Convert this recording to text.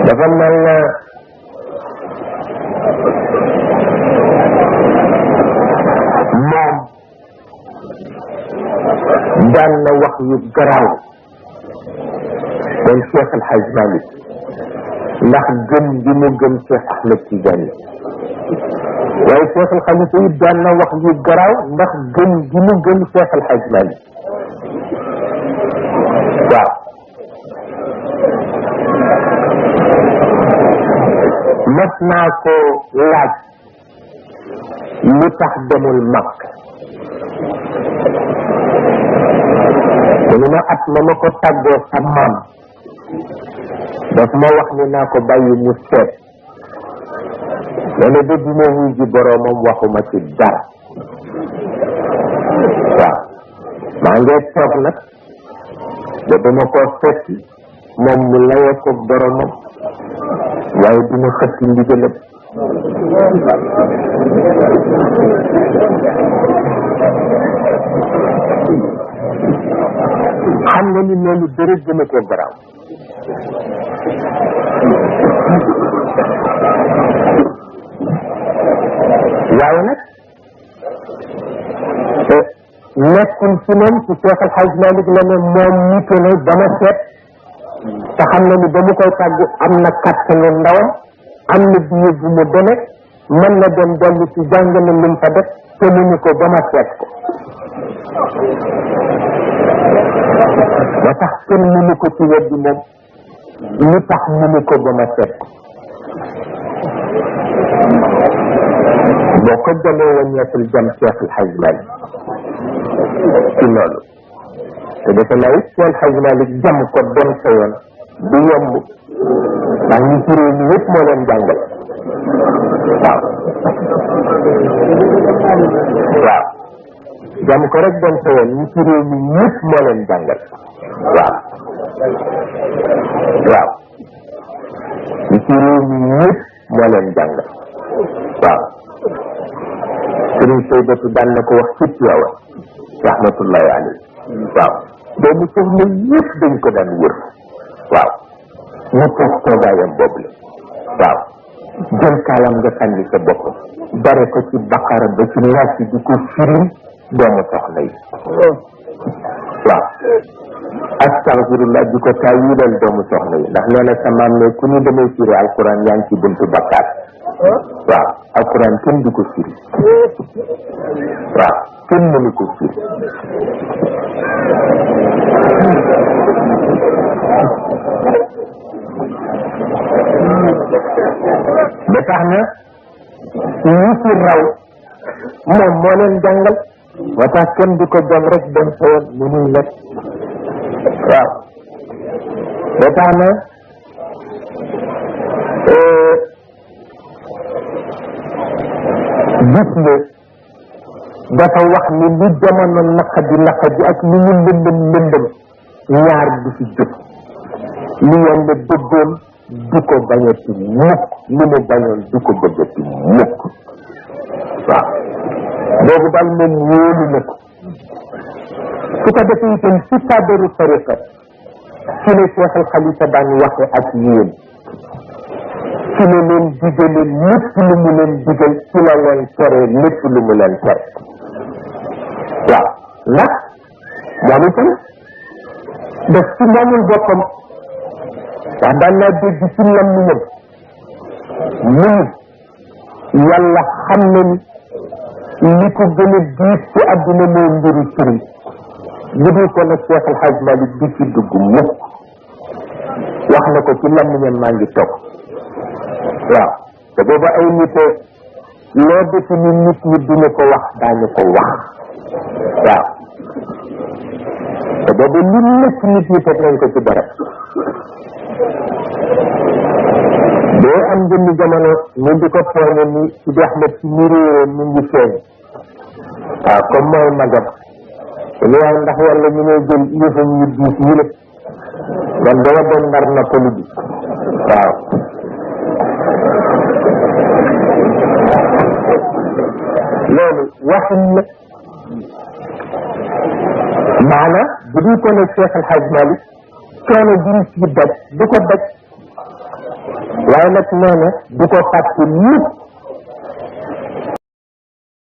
dafa mel na moom daan na wax yu garaaw day Cheikh El Hadj Malick ndax gëm gi mu gëm Cheikh Ahmed Tidiane waaye Cheikh El Khalifa yi daan na wax yu garaaw ndax gëm gi mu gëm Cheikh El Hadj Malick waaw mas naa ko laaj lu tax demul Makk mu ma at ma ko tàggoo sa maam daf ma wax ni naa ko bàyyi mu seet dana ba dina wuy ji boroomam waxuma ci dara waaw maa ngi toog nag da dama ko seeti moom mu laye ko boroomam waaye dina xëtti ndigalam xam nga ni loolu dara gën a ko garaaw waaye nag nekkul ci moom ci Cheikh El Hadj Malick la ne moom nite na dama seet te xam na ni ba mu koy tàggu am na kàttanu ndawam am na biir bu mu demee mën na dem dolli ci jàng na lu mu fa def te mu ni ko ba ma seet ko ba tax kenn mënu ko ci weddi moom lu tax mënu ko ba ma seet ko boo ko jamee wañeetul jam Cheikh El Hadj Malick ci loolu te defe naa it Cheikh El Hadj Malick jam ko dem sa yoon du yomb ndax ñi ci réew mi yëpp moo leen jàngal waaw waaw jam ko rek dem sa yoon ñi ci réew mi yëpp moo leen jàngal waaw waaw ñi ci réew mi yëpp moo leen jàngal waaw sëriñ Seydatu daan na ko wax ci Tiwaawan rahmatullahi alayhi waaw doomu soxna yëpp dañ ko daan wër waaw ñu toog toogaayam boobu la waaw jël kaalam nga sànni sa bopp bare ko ci baqara ba ci naas di ko firim doomu soxna yi waaw astaghfirullah di ko taawilal doomu soxna yi ndax nee na sa maam ne ku ñu demee firi alquran yaa ngi ci buntu bakkaat waaw alquran kenn du ko firi waaw kenn mënu ko firi ba tax na ñu ci raw moom moo leen jàngal ba tax kenn du ko jom rek dem sa yoon mënul nekk waaw ba tax na gis nga dafa wax ni lu jamono naqadi ak lu ñu lëndëm ñaar du ci jóg li yàlla bëggoon du ko bañati mukk li mu bañoon du ko bëggati mukk waaw boobu daal moom wóolu na ko su ko defee itam ci cadre tariqa ci ne Cheikh El Khalifa daan waxe ak yéen ci la leen digale lépp lu mu leen digal ci la leen tere lépp lu mu leen tere waaw ndax moom itam daf ci moomul boppam wax daan naa dégg ci lam ni ñëpp mu yàlla xam na ni li ko gën a diis ci àdduna mooy mbiru sëriñ bu dul ko nag Cheikh El Hadj Malick di ci dugg mukk wax na ko ci lam ni ñam maa ngi toog waaw te booba ay nit loo defe ni nit ñi duñu ko wax daañu ko wax waaw te booba lu nekk nit ñi teg nañ ko ci barab boo am jëmmi jamono ñu di ko poñe ni ci di Ahmed ci ni réewoon ñu ngi feeñ waaw comme mooy magam ñu waaw ndax wala ñu ngay jël yëfam ñu diis yi la man dama doon ndar noppalu bi waaw loolu waxin la maana bu dul ko ne Cheikh El Hadj Malick coono bi ñu ci daj du ko daj waaye nag nee na du ko fàtte mukk